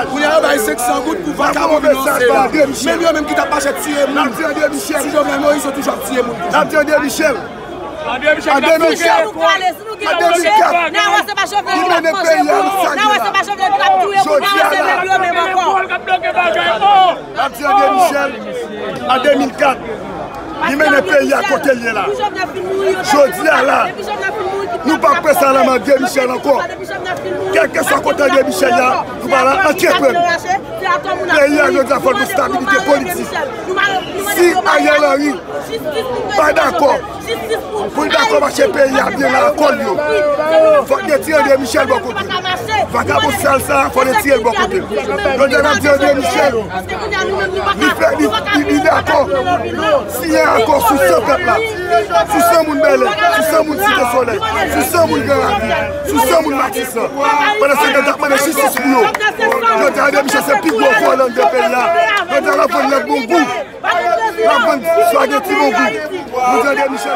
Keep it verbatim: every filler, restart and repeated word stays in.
Kounye a yo bay senk san goud pou vakabon vin ranse la. Menm yo menm ki t ap mache tiye moun sou Jovenel Moïse, yo toujou ap tiye moun toujou. N ap di André Michel. André Michel, n ap di André Michel. André Michel, li mennen peyi a nan sa li ye la. Jodi a la, n ap di André Michel, an de mil kat, li mennen peyi a kote l ye la. Jodi a la, nou p ap pran sa nan men André Michel ankò. Kèlkeswa kote André Michel ye a, nou pral antre pran l. Peyi a jodi a fò l gen stabilite politik. Si Ariel Henry pa dakò pou l dakò mache peyi a byen nan akò l yo, fòk retire André Michel bò kote. Vakabon sal sa, fòk retire l bò kote. Jodi a n ap di André Michel, li fè, li, li, li dakò siyen akò sou san pèp la, sou san moun Bèlè, sou san moun Site Solèy, sou san moun Gran Ravin, sou san moun Matisan. Pandan se tan, n ap mande jistis pou yo. Jodi a André Michel se pi gwo vòlè anndan peyi a. Jodi a l ap vann lèt bongou. L ap vann spageti bongou. Nou tande Michel.